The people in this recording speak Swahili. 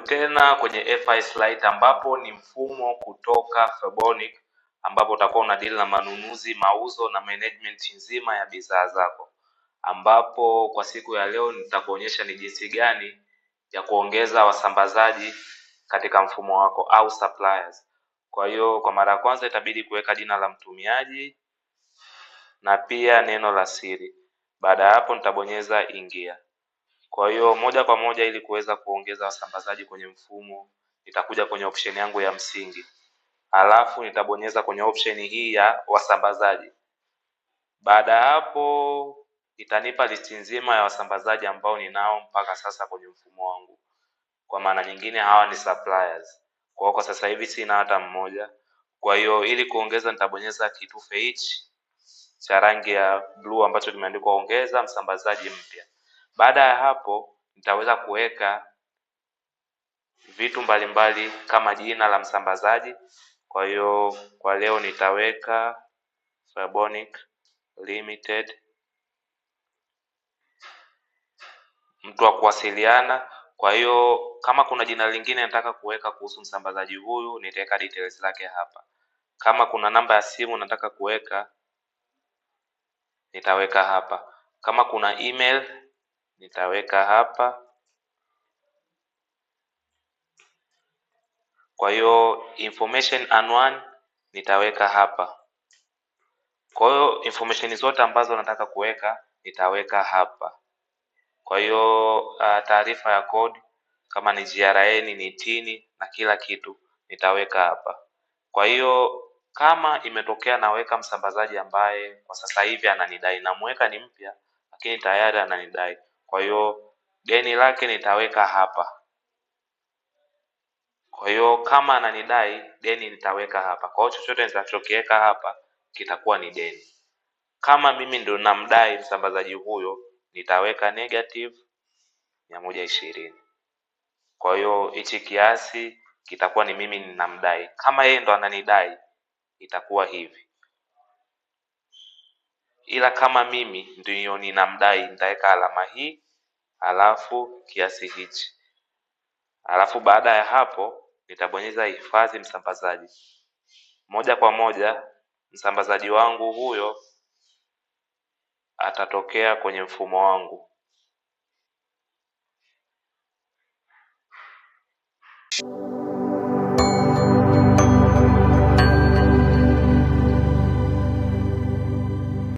Tena kwenye FI Lite ambapo ni mfumo kutoka Febonic ambapo utakuwa una deal na manunuzi, mauzo na management nzima ya bidhaa zako, ambapo kwa siku ya leo nitakuonyesha ni jinsi gani ya kuongeza wasambazaji katika mfumo wako au suppliers. Kwa hiyo kwa mara ya kwanza itabidi kuweka jina la mtumiaji na pia neno la siri. Baada ya hapo nitabonyeza ingia. Kwa hiyo moja kwa moja ili kuweza kuongeza wasambazaji kwenye mfumo nitakuja kwenye option yangu ya msingi. Alafu nitabonyeza kwenye option hii ya wasambazaji. Baada ya hapo itanipa listi nzima ya wasambazaji ambao ninao mpaka sasa kwenye mfumo wangu. Kwa maana nyingine hawa ni suppliers. Kwa hiyo kwa sasa hivi sina hata mmoja. Kwa hiyo ili kuongeza nitabonyeza kitufe hichi cha rangi ya blue ambacho kimeandikwa ongeza msambazaji mpya. Baada ya hapo nitaweza kuweka vitu mbalimbali kama jina la msambazaji. Kwa hiyo kwa leo nitaweka Febonic Limited, mtu wa kuwasiliana. Kwa hiyo kama kuna jina lingine nataka kuweka kuhusu msambazaji huyu nitaweka details zake hapa. Kama kuna namba ya simu nataka kuweka nitaweka hapa. Kama kuna email nitaweka hapa. Kwa hiyo information anwani nitaweka hapa. Kwa hiyo information zote ambazo nataka kuweka nitaweka hapa. Kwa hiyo taarifa ya code kama ni GRN ni TIN na kila kitu nitaweka hapa. Kwa hiyo kama imetokea naweka msambazaji ambaye kwa sasa hivi ananidai, namweka ni mpya lakini tayari ananidai. Kwa hiyo deni lake nitaweka hapa. Kwa hiyo kama ananidai deni nitaweka hapa. Kwa hiyo chochote nitachokiweka hapa kitakuwa ni deni. Kama mimi ndo namdai msambazaji huyo nitaweka negative 120. Kwa hiyo hichi kiasi kitakuwa ni mimi ninamdai. Kama yeye ndo ananidai itakuwa hivi. Ila kama mimi ndio ninamdai nitaweka alama hii alafu kiasi hichi. Alafu baada ya hapo nitabonyeza hifadhi msambazaji. Moja kwa moja msambazaji wangu huyo atatokea kwenye mfumo wangu.